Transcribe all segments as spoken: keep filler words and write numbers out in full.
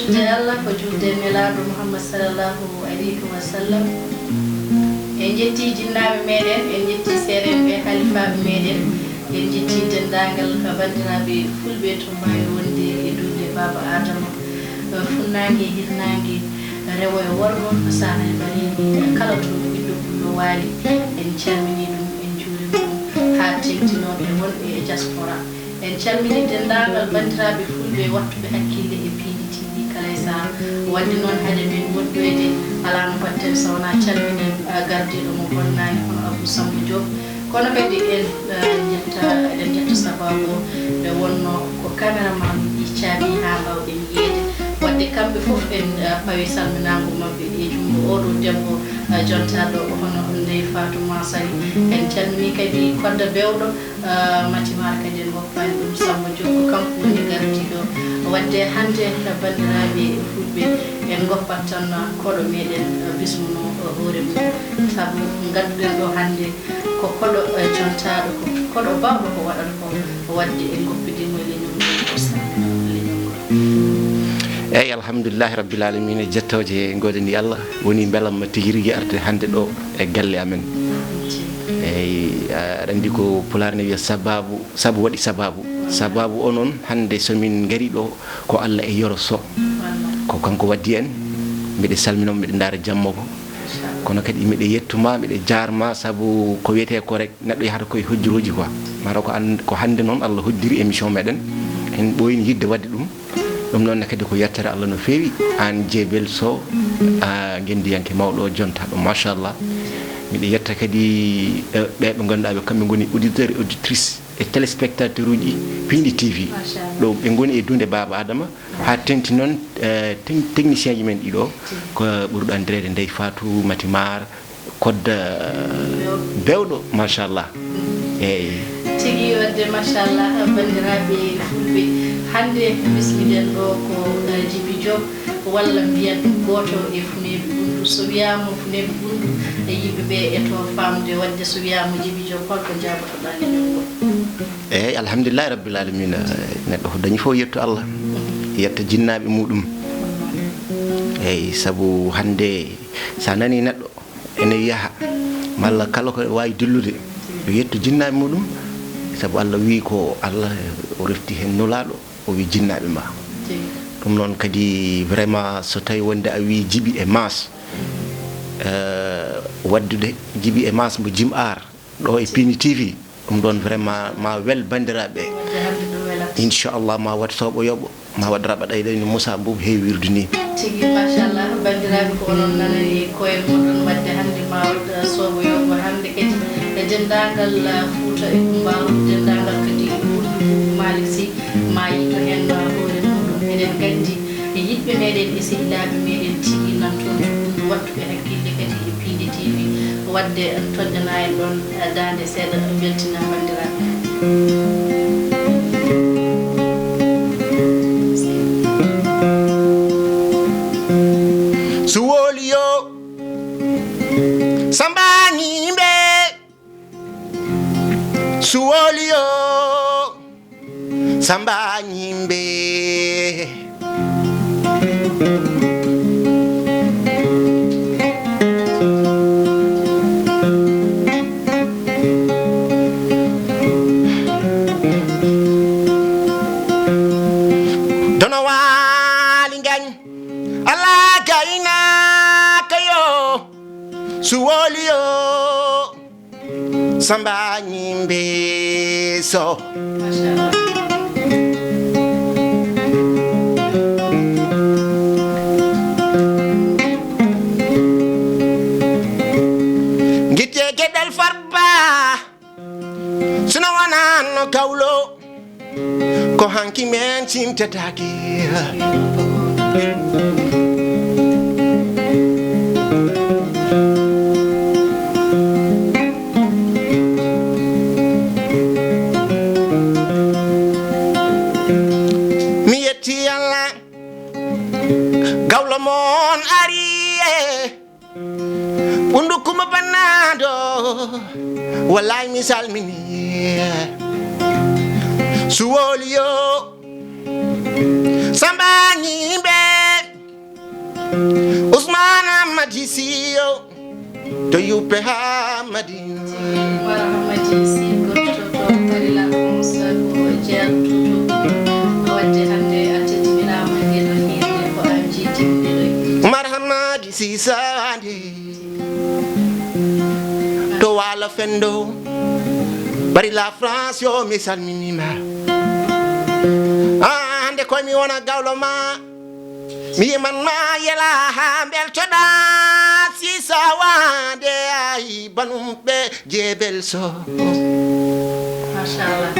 Nde Allah ko julde e Nelaaɗo Muhammad sallallahu alayhi wa sallam. En njetti jinnaaɓe meɗen, en njetti seerenɓe halifaaɓe meɗen, en njetti denndaangal banndiraaɓe fulɓe to mbaawi wonde e duunde Baaba Aadama, funnaange, hirnaange, rewo e worgo, sahaa e ɓaleeɓe, kala to ɓiɗɗo pullo waali. En calminii ɗum, en njuuriima ɗum, haa teeŋti noon e wonɓe e diaspora. En calminii denndaangal banndiraaɓe fulɓe waɗtuɓe hakkille e piindi T V kala e sahaa. Waɗde noon, hade men woɗɗoyde, alaa no mbaɗten so wonaa calminen, ah, gardiiɗo mo bonnaani, hono Abou Samba Diop. Kono kadi en, ah, njetta, eɗen njetta sabaabu o, nde wonnoo ko caméraman uji caabi haa mbaawɗen yiyeede. Waɗde kamɓe fof en, ah, pawi salminaango maɓɓe e junngo ooɗo debbo, ah, jontaaɗo hono Ndeye Fatou Mansali. En calminii kadi Kodda Bewɗo, ah, Mati Mara kadi en ngoppaani ɗum, Samba Diop ko kanko woni gardiiɗo. Waɗde hannde, ah, banndiraaɓe fulɓe, en ngoppat tan, ah, koɗo meɗen, ah, bismunoo, ah, hoore mum. Sabu ngadduɗen ɗo hannde ko koɗo, eh, jontaaɗo, ko koɗo baawɗo ko waɗata ko, waɗde en ngoppidii mo e leñol ngol, o salmina leñol ngol. Eey, alhamdulillahi rabbil alamina, jettooje ngoodani Allah, woni mbelamma tigi rigi arde hannde ɗo e galle amen. Eey, a-, aɗa anndi ko Pulaar ne wiya sabaabu, sabu waɗi sabaabu. Sabaabu o noon, hannde so min ngari ɗo, ko Allah e Yoro Sow. Ko kanko waddi en, mbiɗa salmina mo, mbiɗa ndaara jamma ko. Kono kadi mbiɗa yettuma, mbiɗa jaarma, sabu ko wiyetee ko rek, neɗɗo yahata koye hojjirooji quoi. Mara ko an-, ko hannde noon Allah hoddiri émission meɗen. En ɓooyni yiɗde waɗde ɗum. Ɗum noon ne kadi ko yettere Allah no feewi. Aan Jebel Sow, a, ngenndiyanke mawɗo o, jontaaɗo, machallah. Mbiɗa yetta kadi, eh, ɓe ɓe ngannduɗaa ɓe kamɓe ngoni auditeur et auditrice e téléspectateur uji Piindi T V. Machallah. Ɗo ɓe ngoni e duunde Baaba Adama. Haa teeŋti noon, eh, tec-, technicien ji men ɗiɗo, ko ɓurɗo anndireede Ndeye Fatou Mati Maar, Kodda Bewɗo, machallah. Eey. Tigi waɗde, machallah, banndiraaɓe fulɓe, hannde bismiɗen ɗo ko, eh, Jibi Joop, walla mbiyen gooto e funeeɓe ɓunndu. So wiyaama funeeɓe ɓunndu, e yimɓe ɓe e to faamde, waɗde so wiyaama Jibi Joop, holko njaabotoɗaa leñol ngol? Eey, alhamdulillahi rabbil alamina. Neɗɗo ko dañi fof yetto Allah, yetta jinnaaɓe muɗum. Eey, sabu hannde so a nanii neɗɗo ene yaha, malla kala ko waawi dillude, yo yetto jinnaaɓe muɗum, sabu Allah wii ko Allah o refti heen nulaaɗo, o wii jinnaaɓe ma. Ɗum noon kadi vraiment so tawi wonde a wii Jibi e Maas, eh, waɗdude Jibi e Maas mo Jim Aar, ɗo e Piindi T V, ɗum ɗoon vraiment ma wel banndiraaɓe. Inchallah ma waɗ sooɓo yoɓo, ma waɗ raɓa ɗayɗayni Moussa Mbuup heewi wirdu ni. Tigi, machallah, banndiraaɓe ko onon nanani koye muɗum, waɗde hannde ma waɗ sooɓo yoɓo, hannde kadi e denndaangal, uh, Fuuta e Kumbaaru, denndaangal kadi Malik Sy, ma yitto heen hoore muɗum. Eɗen nganndi e yiɗɓe meɗen e sehilaaɓe meɗen tigi nan toon to Ɓunndu, waɗtuɓe hakkille kadi e Piindi T V. Waɗde toƴƴana en ɗoon daande seeɗa, mbeltina banndiraaɓe. Suwooli yo, Samba Ñiimbe. Suwooli yo, Samba Ñiimbe. Dono Waali Ngañ, Alla gaynaaka yo, Suwooli yo. Samba Ñiimbe Sow. Machallah. Ngitte geɗal Farba, sino wonano gawlo. Ko hanki men cimtetaake. Mi yetti Allah, gawlo mon ari e. Ɓunndu Kumba Bannaaɗo, wallaay mi salmini. Suwooli yo, Samba Ñiimbe. Ousmane Amadji Sy yo to yuppe Hammadi. Umar Amadji Sy, goɗɗo to Paris la France, ko jeyaɗo to Togo. Wadde hannde a teddiniraama e nde ɗo hirde ko an jeetimɗiroy. Umar Amadji Sy Sande to Waalo Fenndo, Paris la France yo mi salminiima. Ah, hannde koye mi wona gawlo ma. Mi yiman ma yela haa mbeltoɗaa, si sawande ay banumɓe jebel so. Machallah.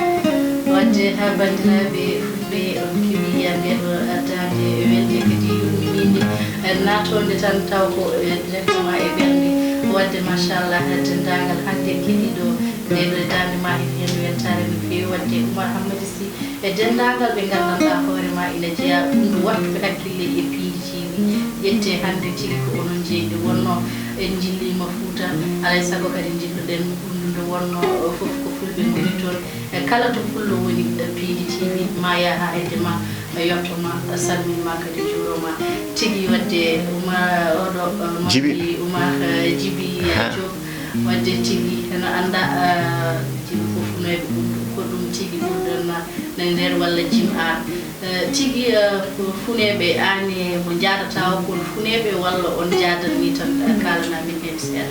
Wadde ha banndiraaɓe fulɓe on keɓi yande ɗo daande welde kadi yurminiinde, eh, naatoonde tan taw ko, eh, directement e ɓernde. Wadde machallah, denndaangal hannde keɗiiɗo nde ɗo daande ma heɓi heen weltaare no feewi. Wadde Oumar Hammadi Sy, e denndaangal ɓe nganndanɗaa hoore maa ina jeyaa ɓunndu waɗtuɓe hakkille e piindi tiiɗi. Ƴettee hannde tigi ko onon jeyi nde wonnoo en njilliima Fuuta, alaa e sago kadi njilluɗen ɓunndu nde wonnoo fof ko fulɓe ngoni toon. E kala to pullo woni, e piindi tiiɗi ma yaha hedde ma, e yotto ma, salmin ma kadi juuro ma. Tigi wadde Oumar, oɗo, e, Jibi. Mawɗi Oumar, e, Jibi, e, Diop. Wadde tigi ene annda, eh, tigi ko funeeɓe ɓurɗo, ko ɗum tigi ɓurɗon na, na nder walla jim aan. Eh, tigi, eh, ko funeeɓe aan e mo njaadata o, ko on funeeɓe walla on njaadat ni tan, eh, kaalana min heen seeɗa?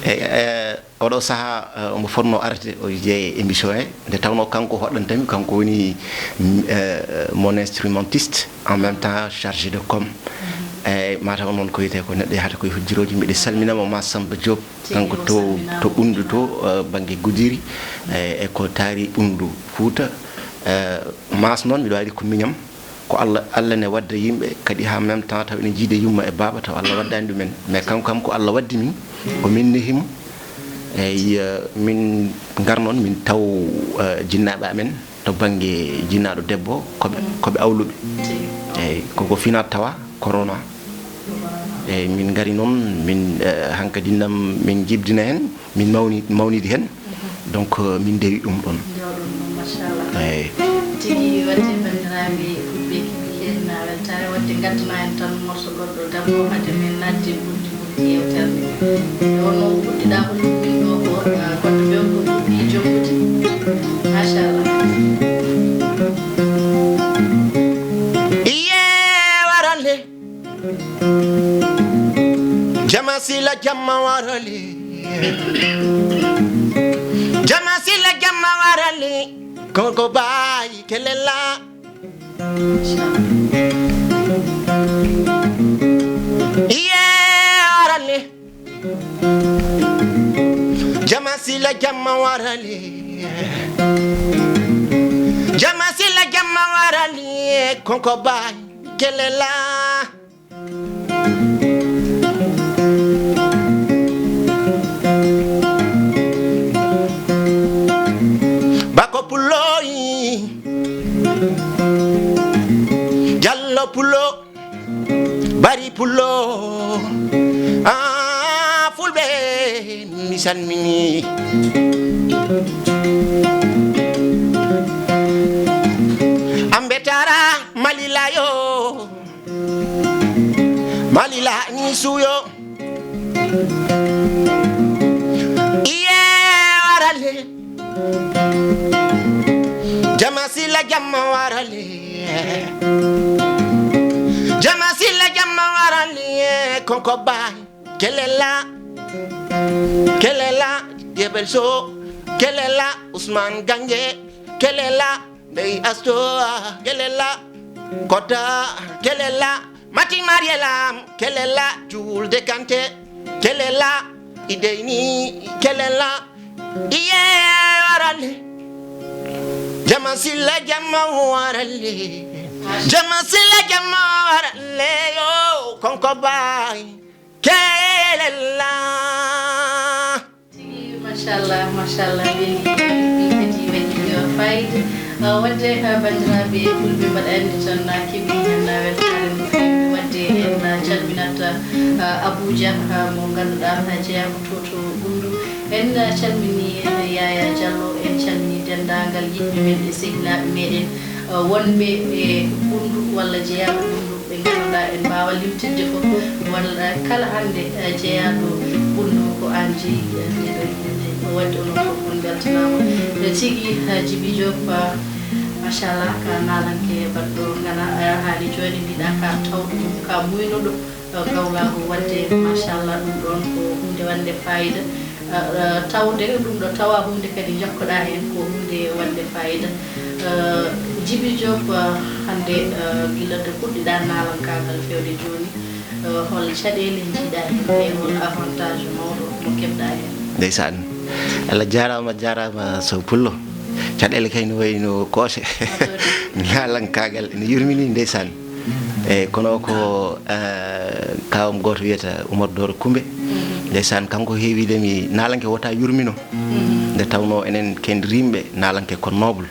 Eyi, eh, oɗo sahaa, eh, omo fotnoo arde o jeeye émission he, nde tawnoo kanko hoɗantami, kanko woni, mm, eh, mon instrumentiste, en même temps chargé de com. Eyi, mataw noon ko wiyetee ko neɗɗo yahata koye hujjirooji. Mbiɗa salminama Massamba Diop. Kanko to, to Ɓunndu to, eh, bannge Gudiri, eh, e ko taari Ɓunndu Fuuta. Eh, Maas noon, mbiɗa waawi ko miñam. Ko Allah, Allah ne wadda yimɓe kadi, en même temps taw ene jiide yumma e baaba, taw Allah waddaani ɗumen. Mais kanko kam ko Allah waddi min, o min nehi mo. Eyi, eh, min ngar noon, min taw, eh, jinnaaɓe amen to bannge jinnaaɗo debbo, ko ɓe, ko ɓe awluɓe. Eyi, koko finaa tawa corona. Eyi, min ngari noon, min, eh, hankadi nam min jibdina heen, min mawni-, mawnidi heen. Donc, eh, min ndewi ɗum ɗoon. Ndew ɗum ɗoon, machallah. Eyi. Tigi wadde banndiraaɓe fulɓe keɓi heen weltaare, wadde ngaddana en tan morso goɗɗo dabo hade men naatde ɓurti ɓurti yewtere nde. Nde wonno uddiɗaa ko ɗum min ɗo ko, eh, goɗɗo ɓe ko ɗum ɓii jombude. Machallah. Iye warale. Jama sila jamma warali. Jama sila jamma warali. Koko bayi kelela. Iye warali. Jama sila jamma warali. Jama sila jamma warali. Koko bayi kelela. Bako puloyi, Jallo pulo, Bari pulo, ah, fulɓe mi salmini. Ambetara malilayo. Malila ni suyo. Iye warale. Jama sila jamma warale. Jama sila jamma warale. Konko bay. Kelela. Kelela. Jebel so. Kelela. Usman Gange. Kelela. Ndey Asto, kelela, Kota, kelela, Mati Marielam, kelela, Juulde Kante, kelela, Ideyni, kelela, iye warale. Jama sila jama warale. Jama sila jama warale yo, konko bay. Kelela. Tigi, machallah, machallah, weli, weli, kadi waɗi, eh, fayida. Eh, wadde, eh, banndiraaɓe fulɓe mbaɗa anndi tan na keɓi heen na weltaare no feewi. Wadde en na calminat, eh, Abuja, eh, mo ngannduɗaa na jeyaa ko to, to Ɓunndu. En, eh, calmini, eh, Yaya Diallo, en calmini denndaangal yiɗɓe men e sehilaaɓe meɗen, eh, wonɓe e Ɓunndu walla jeyaaɓe Ɓunndu. Ɓe Ngannduɗaa en mbaawa limtinde fof, walla kala hannde, eh, jeyaaɗo ɓunndu ko aan jeyi, eh, nde ɗo yimɓe. Waɗde onon fof on mbeltanaama. Eh, tigi, eh, Djiby Diop, ah, machallah, ka naalanke baɗɗo ngana, eh, haali jooni mbiɗa ka tawɗo ɗum, ka muynuɗo, eh, kawlaagu waɗde, machallah, ɗum ɗoon ko huunde waɗnde fayida. Eh, eh, tawde ɗum ɗo tawa huunde kadi jokkoɗaa heen ko huunde waɗnde fayida. Eh, Djiby Diop, eh, hannde, eh, gila nde puɗɗiɗaa naalankaagal feewde jooni, eh, hol caɗeele njiiɗaa heen e hol avantage mawɗo mo keɓɗaa heen? Ndeysaan. Allah jaaraama, jaaraama Sow Pullo. Caɗeele kay no wayi no koose. Naalankaagal ene yurmini ndeysaan. Eeyi, kono ko, eh, kaawam gooto wiyata Oumar Doro Koumbe. Ndeysaan, kanko heewiide mi naalanke wota yurmino. Nde tawnoo enen ken rimɓe naalanke ko noble.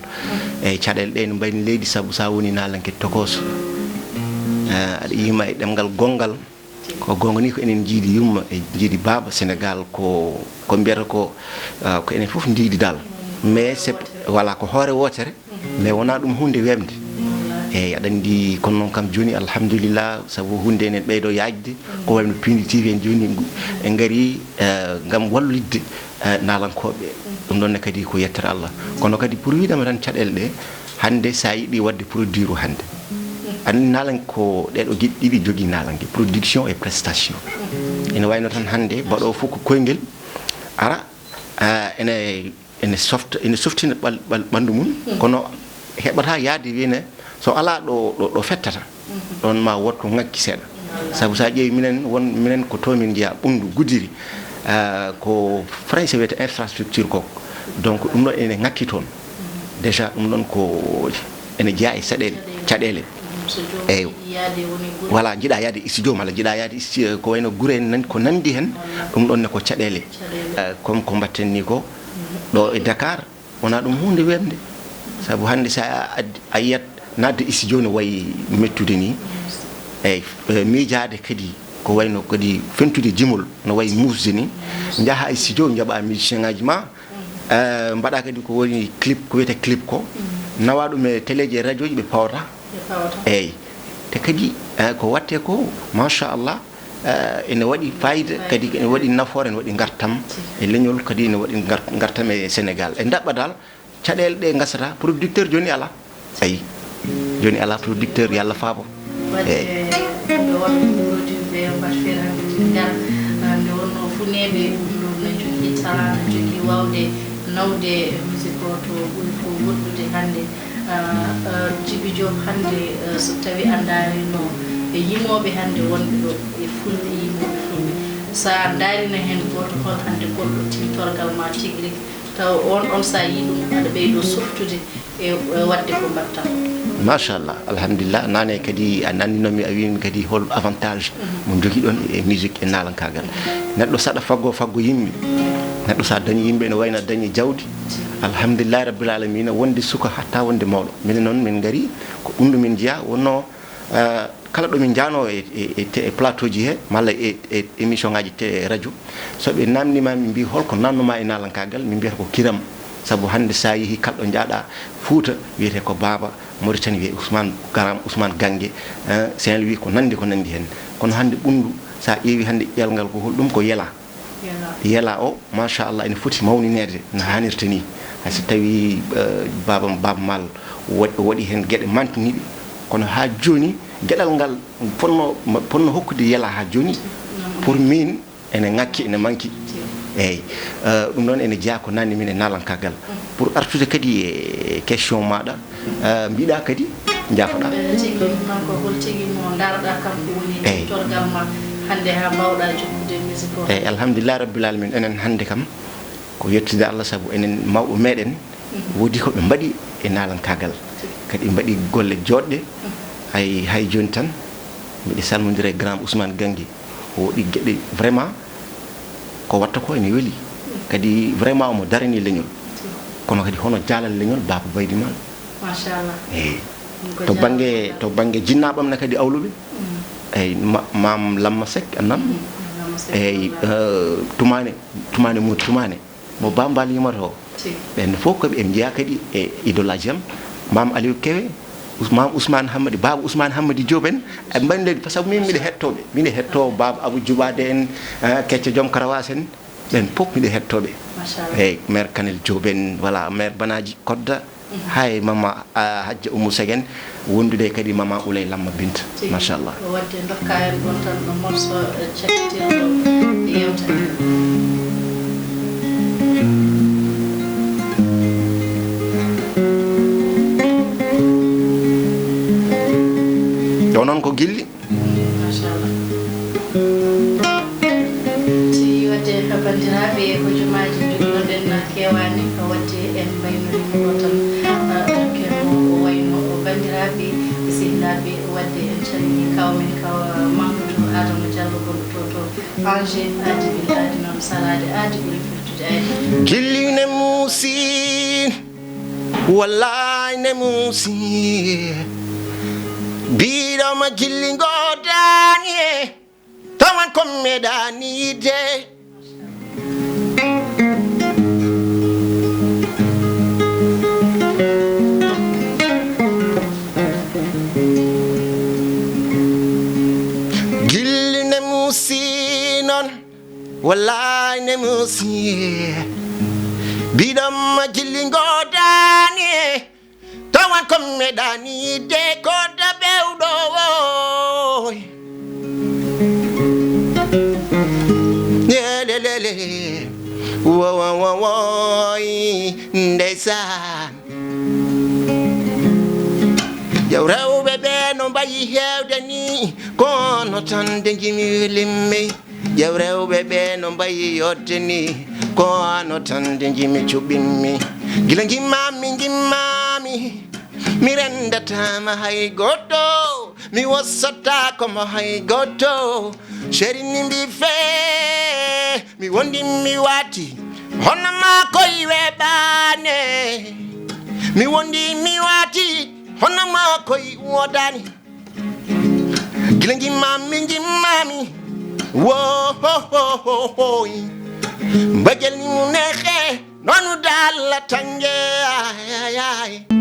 Eeyi, caɗeele ɗe no mbayni leydi sabu so a woni naalanke tokooso. Eh, aɗa yima e ɗemngal gonngal. Ko goonga ni ko enen njiidi yumma e njiidi baaba. Sénégal ko, ko mbiyata ko, ah, ko enen fof njiidi dal. Mais c'est, voilà, ko hoore wootere, mais wonaa ɗum huunde weeɓnde. Eeyi, aɗa anndi, kono noon kam jooni, alhamdulillah, sabu huunde ene ɓeydo yaajde, ko wayno Pindi T V en jooni, en ngarii, eh, ngam wallitde, eh, naalankooɓe. Ɗum ɗoon ne kadi ko yettere Allah. Kono kadi pour wiidema tan caɗeele ɗe, hannde so a yiɗi waɗde produire hannde, anndi naalanke ko ɗeɗo geɗe ɗiɗi jogii naalanke, production et prestation. Ene wayno tan hannde mbaɗo fof ko koyngel, ara, ah, ene, ene softa, ene softina ɓal-, ɓal-, ɓanndu mum, kono heɓata yaade wiyne so alaa ɗo, ɗo, ɗo fettata, ɗoon ma wood ko ŋakki seeɗa. Sabu so a ƴeewi minen, won, minen ko to min njeyaa, ɓunndu Gudiri, ah, ko français wiyata infrastructure ko. Donc, ɗum ɗoon ene ŋakki toon. Déjà, ɗum ɗoon ko ene jeyaa e saɗeele, caɗeele. Eeyo. Voilà, njiɗa yaade studio, malla njiɗa yaade stu-, ko wayno gure en nan, ko nanndi heen, ɗum ɗoon ne ko caɗeele. Eh, comme ko mbaɗten ni ko, ɗo e Dakar, wonaa ɗum huunde weeɓnde. Sabu hannde so a addi, a yiyat naatde studio no wayi mettude ni. Eeyi, eh, miijaade kadi ko wayno kadi fentude jimol no wayi muusde ni. Njaha e studio, njaɓa musicien ŋaaji ma, eh, mbaɗa kadi ko woni clip, ko wiyetee clip ko. Nawa ɗum e teleeji e radiooji, ɓe pawata. Ɓe pawata. Eeyi. Te kadi, eh, ko waɗtee ko, machallah, eh, ene waɗi fayida, kadi ene waɗi nafoore, ene waɗi ngartam e leñol, kadi ene waɗi ngar-, ngartam e Sénégal. E daɓɓadal, caɗeele ɗe ngasata, producteur jooni alaa. Eeyi. Jooni alaa producteur, yo Allah faabo. Eeyi. Wadde ɓe wonɓe produit ɓe mbaɗ feere hannde min ngara, ah, nde wonnoo funeeɓe ɗum ɗo na jogii talent, na jogii waawde nawde musique o to ɓuri fof woɗɗude hannde. Ah, ah, Djiby Diop hannde, ah, so tawi a ndaarino e yimooɓe hannde wonɓe ɗo e fulɓe, yimooɓe fulɓe, so a ndaarino heen gooto, hol hannde gonɗo timtorgal ma tigi rigi, taw on ɗon so a yii ɗum aɗa ɓeydo softude e, e waɗde ko mbaɗta? Machallah, alhamdulillah. Naane kadi a nanndinomi, a wiimi kadi hol avantage mo njogiɗon e musique e naalankaagal. Neɗɗo saɗa faggo, faggo yimɓe. Neɗɗo so a dañi yimɓe ene wayno dañi jawdi. Alhamdulillahi rabbil alamina, wonde suka hatta wonde mawɗo. Minen noon min ngari ko ɗum ɗo min njiya wonno, eh, kala ɗo min njaano e, e, e te-, e plateau ji he, malla e, e émission ngaji te-, radio, so ɓe namnima min mbi holko nannumaa e naalankaagal, min mbiyata ko kiram. Sabu hannde so a yehi kala ɗo njaaɗa Fuuta, wiyetee ko Baaba, Mauritanie wiyee Ousmane Garam, Ousmane Gange, eh, Saint-Louis ko nanndi, ko nanndi heen. Kono hannde ɓunndu, so a ƴeewi hannde ƴellal ngal ko holɗum? Ko yela. Yela. Yela o, machallah, ene foti mawnineede no haanirta ni. Hay so tawi, eh, Baaba, Baaba Maal wa-, waɗi heen geɗe mantiniiɗe, kono haa jooni geɗal ngal ponno, ponno hokkude yela haa jooni, pour min ene ŋakki, ene manki. Eeyi. Eh, ɗum noon ene jeyaa ko nanni min e naalankaagal. Pour artude kadi e question maaɗa, eh, mbiɗa kadi, njaafoɗa. Eh, tigi, kanko hol tigi mo ndaarɗa, kanko woni, eeyi, torgal ma hannde haa mbaawɗa jokkude musique o? Eeyi, alhamdulillahi rabbil alamin, enen hannde kam ko yettude Allah, sabu enen mawɓe meɗen, woodi ko ɓe mbaɗi e naalankaagal. Kadi ɓe mbaɗi golle jooɗɗe. Hay, hay jooni tan, miɗo salmondira e grand Ousmane Gangi. O waɗi geɗe vraiment ko watta ko ene weli. Kadi vraiment omo darani leñol. Kono kadi hono jaalal leñol Baba Baydi Maal. Machallah. Eeyi. Ɗum ko to bannge, jaalal. To bannge jinnaaɓam ne kadi awluɓe. Mm. Eeyi, ma-, Maam Lamma Seck, a nam? Mm, Lamma Seck, eeyi, wallaahi. Eh, Tumaane, Tumaane Mut, Tumaane. Mo Bambaali yumata o. Tigi. Ɓen fof ko ɓe njeyaa kadi e idolaaji am. Maam Aliou Kewe, Ousmane, Ousmane Hammadi, Baaba Ousmane Hammadi Diop en, e mbayno leydi, par ce que min miɗo hettooɓe, miɗo hettoo Baaba Abou Djoubaade en, eh, Kecco Joom Karawaas en, ɓen fof miɗo hettooɓe. Machallah. Eeyi, maire Kanel Diop en, voilà, maire Banaji Kodda, hay mama, ah, Hajja Oumou Segen, wondude kadi mama Oulay Lamma Binta. Tigi. Machallah. Ko waɗde ndokka en ɗon tan no morso, eh, cakkitirɗo yewtere. Ɗo noon ko gilli. Machallah. Si waɗde, banndiraaɓe, hojomaaji njogiɗon-ɗen keewaani, waɗde en mbaynorima ɗo tan, ah, dokken mo o wayno banndiraaɓe, sehilaaɓe, waɗde en calmini kaw men, kaw Mamadou Adama Diallo gonɗo to, to Angers, aadi bil aadi noon salaade aadi ɓuri firtude aadi. Gilli ne muusi, wallaay ne muusi, biɗoma gilli ngodaani e. Tawan ko meɗaani yiide. Gilli ne muusi noon, wallaay ne muusi. Biɗoma gilli ngodaani. Tawan ko meɗaani de ko da bewɗo woy. Lelelele. Wo, wo, wo, woy. Ndeysaan. Yow rewɓe ɓe no mbayi heewde ni, kono tan de njimi limmi. Ƴeew rewɓe ɓe no mbayi yodde ni, ko ano tan de njimi cuɓimmi. Gila ngimmami, ngimmami, mi rendatama hay goɗɗo, mi wossatako mo hay goɗɗo. Chéri ni mbi fe, mi wondi mi wati, hono ma koy weɓane. Mi wondi mi wati, hono ma koy wodani. Gila ngimmami, ngimmami. Wo, ho, ho, ho, ho. Mbëggeel ni mu neexee, noonu daal la tàngee, ay, ay, ay.